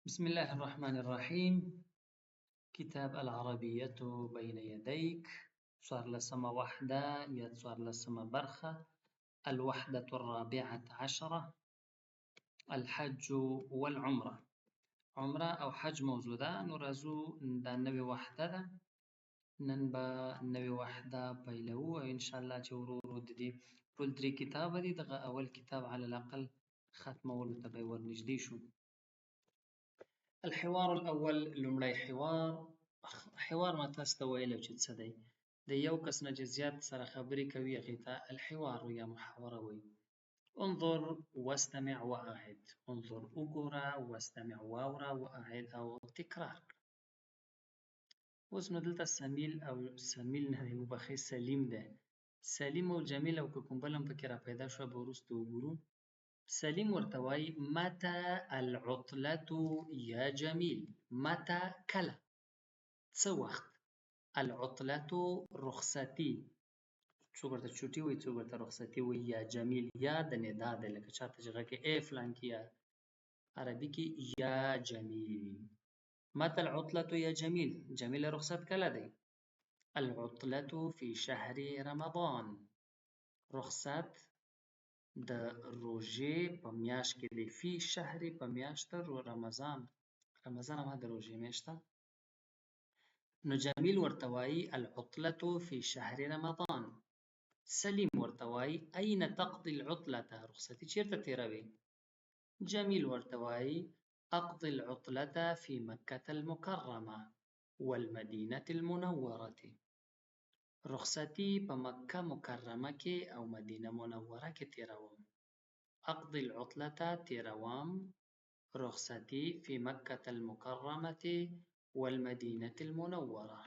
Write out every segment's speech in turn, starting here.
بسم الله الرحمن الرحيم. كتاب العربية بين يديك، څوارلسمه وحده یا څوارلسمه برخه، الوحدة الرابعة عشرة، الحج والعمرة. عمره او حج موضوع ده. نو راځو، دا نوې وحده ده، نن به نوې وحده پیلوو او انشاءالله چې ورو ورو د دې ټول درې کتابه دي، دغه اول کتاب علی الاقل ختمولو ته به یې ورنږدې شو. الحوار الاول، لومړی حوار. حوار ما تاسو ته ویلی چې څه دی؟ د یو کس نه چې زیات سره خبرې کوي هغې ته الحوار یا محاوره وایي. انظر واستمع واعد. انظر وګوره، واستمع واوره، واعد او تکرار کړه. اوس نو دلته سمیل او سمیل نه دی، وبخښئ، سلیم دی. سلیم او جمیل او که کوم بل هم پکې را پیدا شو به وروسته وګورو. سلیم ورته وایي متى العطلة یا جمیل. متى کله، څه وخت، العطلة رخصتي، څوک ورته چوټي وایي، څوک ورته رخصتي وایي. یا جمیل، یا د ندا دی، لکه چاته چې غږ کوي ای فلانکي، یا عربي کې یا جمیل. متى العطلة یا جمیل، جمیل رخصت کله دی؟ العطلة فی شهر رمضان، رخصت د روژې په میاشت کې دی. فی شهر په میاشت رمضان، رمضان هم د روژې میاشت ده. نو جمیل ورته وایي العطلة فی شهر رمضان. سلیم ورته وایي أین تقضي العطلة، رخصتي چیرته تېروې؟ جمیل ورته وایي أقضي العطلة في مكة المكرمة والمدينة المنورة، رخصتي په مکه مکرمه کې او مدینه منوره کې تېروم. أقضي العطلة تېروم رخصتي في مکة المکرمة والمدینة المنوره.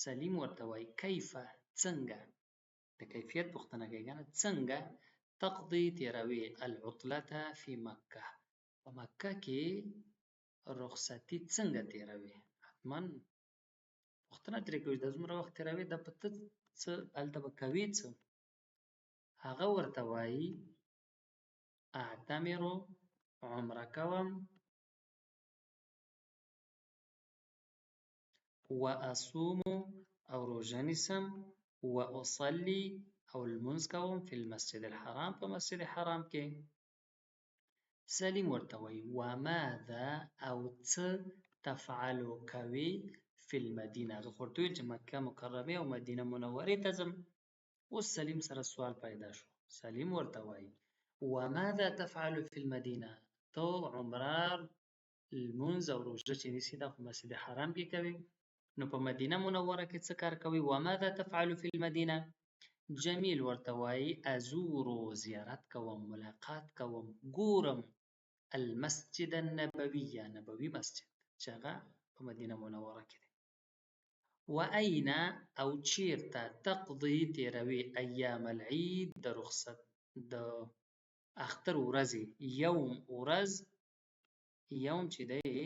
سلیم ورته وایي کیف، څنګه، د کیفیت پوښتنه کوي که نه، څنګه تقضي تېروې العطلة فی مکه، په مکه کې رخصتي څنګه تېروې؟ حتما پوښتنه ترې کوي چې دا څومره وخت تېروې، دا په ته څه هلته به کوې څه؟ هغه ورته وایي اعتمرو، عمره کوم، و اصوم او روژه نیسم، و اصلي او لمونځ کوم، فی المسجد الحرام، په مسجد حرام کې. سلیم ورته وایي وماذا او څه تفعلو کوې فی المدینه. هغه خو ورته وویل چې مکه مکرمې او مدینه منورې ته ځم. اوس سلیم سره سوال پیدا شو. سلیم ورته وایي وماذا تفعل فی المدینه، ته عمره لمونځ او روژه چې نیسې دا خو مسجد حرام کې کوې، نو په مدینه منوره کې څه کار کوي؟ وماذا تفعل فی المدینه. جمیل ورته وایي ازورو، زیارت کوم، ملاقات کوم، ګورم المسجد النبوي، نبوي مسجد چې هغه په مدینه منوره کې دی. و أین او چیرته تقضي تېروې ایام العید، د رخصت د اختر ورځې، یوم ورځ، یوم چې دی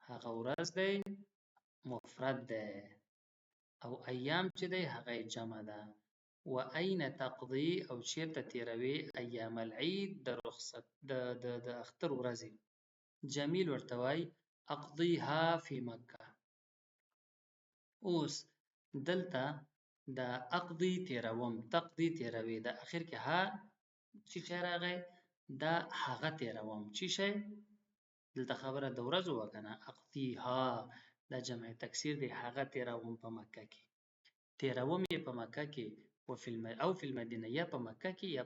هغه ورځ دی مفرد دی، او ایام چې دی هغه جمع ده. و أین تقضي او چیرته تېروې ایام العید، د رخصت د اختر ورځې. جمیل ورته وایي اقضیها فی مکه. اوس دلته د اقضي تېروم، تقضي تېروې، د اخر کې ها چې شی راغی دا هغه تېروم، چی شی؟ دلته خبره د ورځو وه که نه، اقضیها دا جمع تکثیر دی، هغه تېروم په مکه کې، تېروم یې په مکه کې، او فی المدینه، یا په مکه کې یا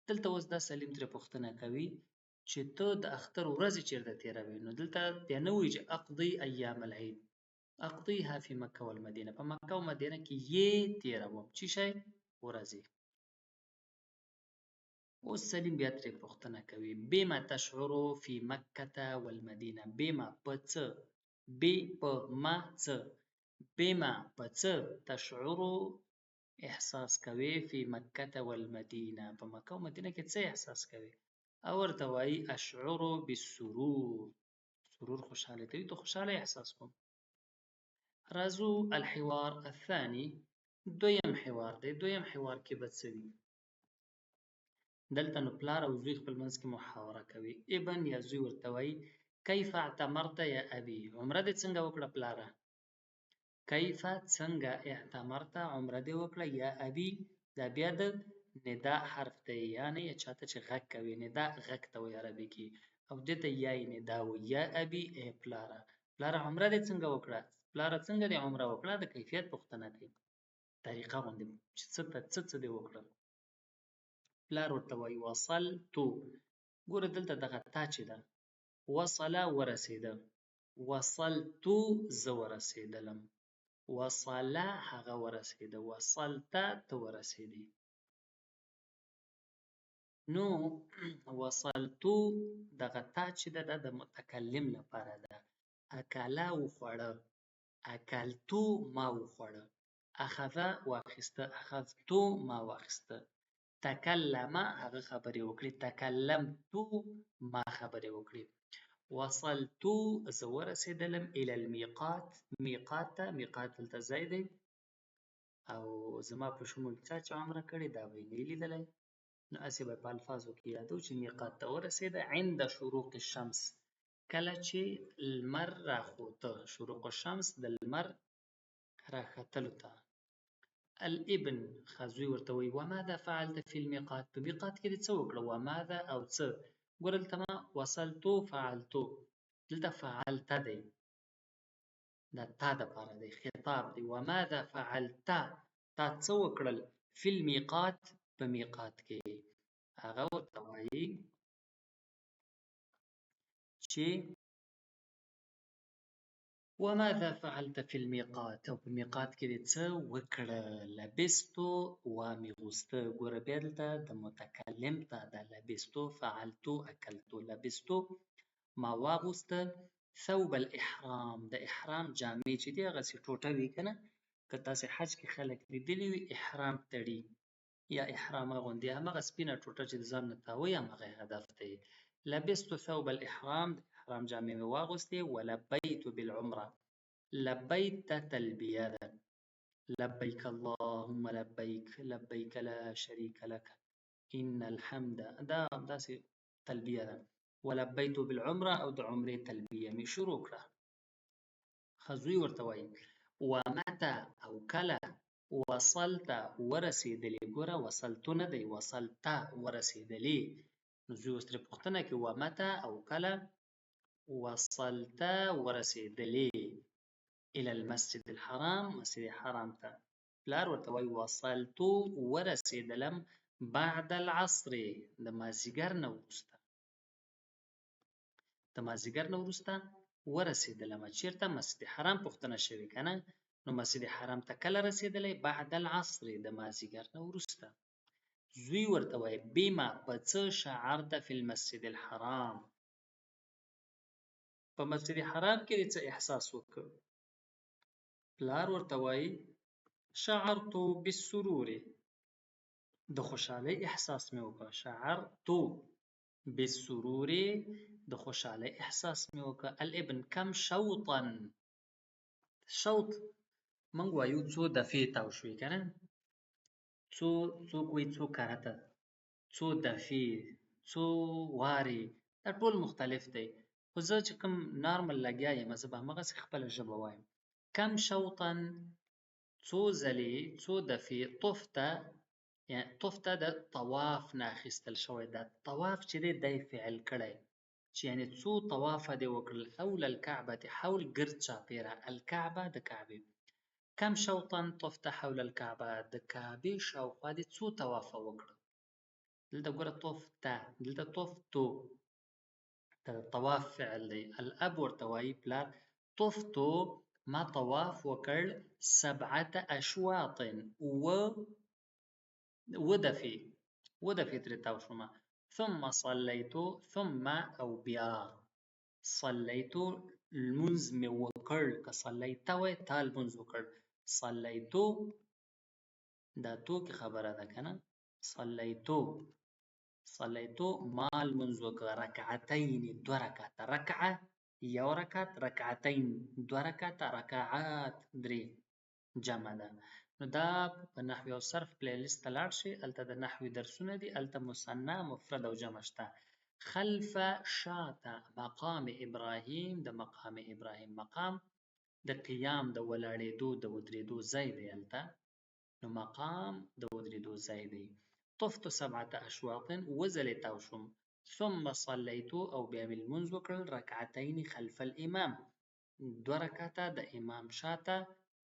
دلته. اوس دا سلیم ترې پوښتنه کوي چې ته د اختر ورځې چېرته تېروې؟ نو دلته بیا نه وایي چې اقضي ایام العید، اقضیها فی مکه والمدینه، په مکه او مدینه کې یې تېروم، چی شی؟ ورځې. اوس سلیم بیا ترې پوښتنه کوي بما تشعر فی مکة والمدینه، بما په څه، ب په ما څه، بما په څه تشعر احساس کوې فی مکة والمدینه، په مکه او مدینه کې څه احساس کوې؟ او ورته وایي اشعر بالسرور، سرور خوشحالي ته وایي، ته خوشحاله احساس کوم. راځو الحوار الثاني، دویم حوار دی. دویم حوار کې به څه وي؟ دلته نو پلار او زوی خپل منځ کې محاوره کوي. ابن یا زوی ورته وایي کیف اعتمرت یا ابي، عمره دې څنګه وکړه پلاره؟ کیف څنګه، اعتمرت عمره دې وکړه، یا ابي دا بیا د نداء حرف دی، یعنی چاته چې غږ کوي، نداء غږ ته وایي عربي کې، او دې ته یای نداء وایي. یا ابي ای پلاره، پلاره عمره دې څنګه وکړه، پلاره څنګه دې عمره وکړه، د کیفیت پوښتنه کوي، طریقه غوندې چې څه ته څه څه دې وکړل. پلار ورته وایي وصلتو، ګوره دلته دغه تا چې ده، وصله ورسېده، وصلتو زه ورسېدلم، وصله هغه ورسېده، وصلته ته ورسېدې. نو وصلتو دغه تا چې ده دا د متکلم لپاره ده. اکله وخوړه، اکلتو ما وخوړه، اخذ واخیسته، اخذتو ما واخیسته، تکلم هغه خبرې وکړې، تکلمتو ما خبرې وکړې. وصلتو زه ورسېدلم، الی المیقات، میقات ته، میقات دلته ځای دی، او زما په شمول چا چې عمره کړې دا به یې نه لیدلی، نو هسې به په الفاظو کې یادو چې میقات ته ورسېده. عند شروق الشمس، کله چې لمر راخوته، شروق الشمس د لمر راختلو ته. الابن خزوی ورته وایي وماذا فعلت فی المیقات، په میقات کې دې څه وکړه؟ وماذا او څه، ګوره دلته ما وصلتو فعلتو، دلته فعلت دی، دا تا دپاره دی، خطاب دی. وماذا فعلت، تا څه وکړل؟ فی المیقات، په میقات کې. هغه ورته وایي چې وماذا فعلت فی المیقات، او په میقات کې دې څه وکړه؟ لبستو وامې غوسته، ګوره بیا دلته د متکلم ته ده، لبستو فعلتو اکلتو، لبستو ما واغوسته، ثوب الاحرام، د احرام جامې چې دي هغسې ټوټه وي که نه، که تاسې حج کې خلک لیدلي وي احرام تړي یا احرام اغوندي، هماغه سپینه ټوټه چې د ځان نه تاووي هماغه هدف دی. لبست ثوب الاحرام، د احرام جامې مې واغوستې. ولبیت بالعمره، لبیت ته تلبیه ده، لبیک اللهم لبیک، لبیک لا شریک لک، ان الحمد، دا داسې تلبیه ده. ولبیت بالعمره، او د عمرې تلبیه مې شروع کړه. خزوی ورته وایي ومتى او کله وصلت ورسېدلې، ګوره وصلتو نه دی، وصلت ورسېدلې، نو زوی اوس ترې پوښتنه کوي ومتى او کله وصلت ورسېدلې الى المسجد الحرام، مسجد حرام ته. پلار ورته وایي وصلت ورسېدلم بعد العصر، د مازیګر نه وروسته، د مازیګر نه وروسته ورسېدلم. چېرته؟ مسجد حرام پوښتنه شوې که نه، نو مسجد حرام ته کله رسېدلی؟ بعد العصر، د مازیګر نه وروسته. زوی ورته وایي بما په څه شعرت فی المسجد الحرام، په مسجد حرام کې دې څه احساس وکړ؟ پلار ورته وایي شعرت بالسرور، د خوشحالۍ احساس مې وکړ. شعرت بالسرور، د خوشحالۍ احساس مې وکړ. الابن کم شوطا، شوط موږ وایو څو دفعې تاو شوې که نه، څو څوک وایي څو کرته، څو دفعې، څو وارې، دا ټول مختلف دی، خو زه چې کوم نارمل لګیا یم زه به هماغسې خپله ژبه وایم. کم شوطا، څو ځلې، څو دفعې، طفته، یعنی طفته د طواف نه اخیستل شوی ده، طواف چې دی دی فعل کړی، چې یعنی څو طوافه دې وکړل. حول الکعبة، حول ګرد چاپېره، الکعبه د کعبې. کم شوطا طفت حول الکعبة، د کعبې شاوخوا دې څو طوافه وکړه؟ دلته ګوره طفته، دلته طفتو، دا د طواف فعل دی. الاب ورته وایي پلار، طفتو ما طواف وکړ، سبعة اشواط، اووه دفعې، اووه دفعې ترې تاو شوم. ثم صلیت، ثم او بیا، صلیت لمونځ مې وکړ، که صلیت وای تا لمونځ وکړ، صلیتو دا تو کې خبره ده که نه، صلیتو، صلیتو ما لمونځ وکړ، رکعتین دوه رکعته، رکعه یو رکعت، رکعتین دوه رکعته، رکعات درې جمع ده. نو دا په نحوی او صرف پلی لیست ته لاړ شئ، هلته د نحوی درسونه دي، هلته مثنا، مفرد او جمع شته. خلف شاته مقام ابراهیم، د مقام ابراهیم، مقام د قیام د ولاړېدو د ودرېدو ځای دی هلته، نو مقام د ودرېدو ځای دی. طفت سبعة اشواط، اووه ځلې تاو شوم. ثم صلیت، او بیا مې لمونځ وکړل، رکعتین خلف الامام، دوه رکعته د امام شاته.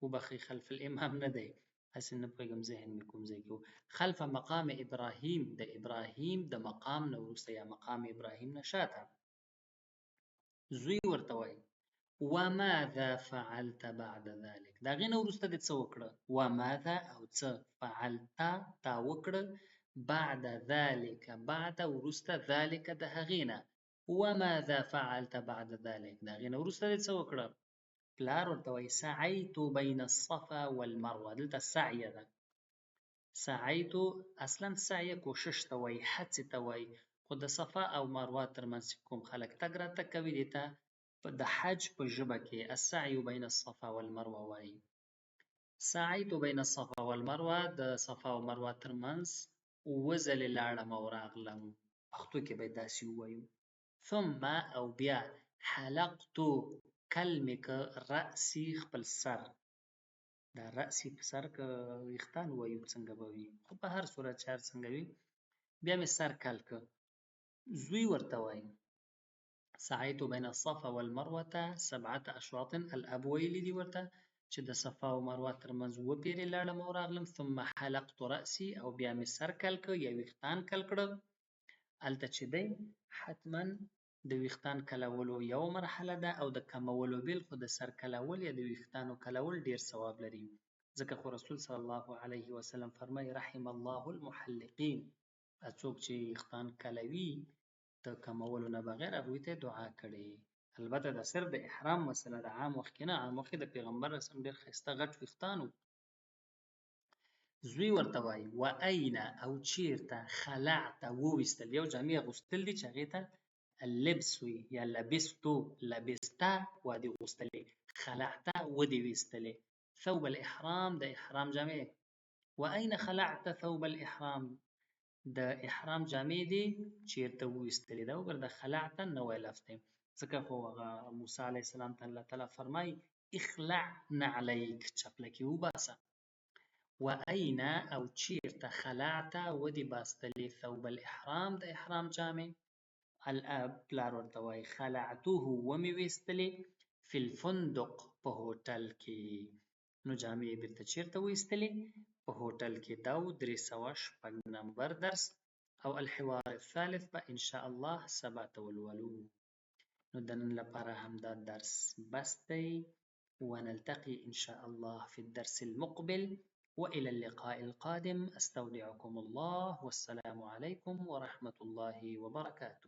وبخښئ، خلف الامام نه دی، هسې نه پوهېږم ذهن مې کوم ځای کې و. خلف مقام ابراهیم، د ابراهیم د مقام نه وروسته یا مقام ابراهیم نه شاته. زوی ورته وایي وماذا فعلت بعد ذلك، د هغې نه وروسته دې څه وکړه؟ وماذا او څه، فعلت تا وکړه، بعد ذلك، بعد وروسته، ذلك د هغې نه، وماذا فعلت بعد ذلك، د هغې نه وروسته دې څه وکړه؟ پلار ورته وایي سعیت بین الصفا والمروه. دلته سعیه ده، سعیت اصلا سعیه کوشش ته وایي، هڅې ته وایي، خو د صفا او مروه ترمنځ کوم خلک تګ راتګ کوي دې ته د حج په ژبه کې السعی بین الصفا والمروه وایي. سعیت بین الصفا والمروه، د صفا او مروه ترمنځ اووه ځلې لاړم او راغلم، پښتو کې به داسې ووایو. ثم او بیا حلقت کل مې که رأسي خپل سر، دا رأسي په سر که ویښتان ووایو څنګه به وي، خو په هر صورت چې هر څنګه وي بیا مې سر کل که. زوی ورته وایي سعیت بین الصفا والمروة سبعة اشواط، الاب ویلي دي ورته چې د صفا او مروه ترمنځ اووه پېرې لاړم او راغلم. ثم حلقت رأسي، او بیا مې سر کل که یا ویښتان کل کړه. هلته چې دی حتما د ویښتان کلولو یو مرحله ده او د کمولو بل، خو د سر کلول یا د ویښتانو کلول ډیر ثواب لري، ځکه خو رسول صلی الله علیه وسلم فرمایي رحم الله المحلقین، څوک چې ویښتان کلوي د کمولو نه بغیر هغوی ته دعا کړې. البته دا صرف د احرام مسله ده، عام وخت کې نه، عام وخت کې د پیغمبر رسم ډېر ښایسته غټ ویښتان وو. زوی ورته وایي و اين او چیرته خلعت وویستل، یو جامې اغوستل دي چې هغې ته اللبس وي یا لبستو، لبسته ودې غوستلې، خلعت ودې ویستلې، ثوب الاحرام د احرام جامې. و اين خلعت ثوب الاحرام، د احرام جامې دې چیرته وویستلې. دا وګوره د خلعت نوی لفظ دی، ځکه خو هغه موسی علیه السلام ته الله تعالی فرمایي اخلع نعلیک، چپلکې وباسه. و اين او چیرته خلعت ودې باستلې ثوب الاحرام د احرام جامې. الاب پلار ورته وایي خلعته ومې ویستلې فی الفندق په هوټل کې. نو جامې یې بیرته چیرته وایستلې؟ په هوټل کې. دا و 306 نمبر درس، او الحوار الثالث به ان شاء الله سبا ته ولولو. نو د نن لپاره همدا درس بس دی، ونلتقي إن شاء الله في الدرس المقبل، وإلى اللقاء القادم، أستودعكم الله، والسلام عليكم ورحمة الله وبركاته.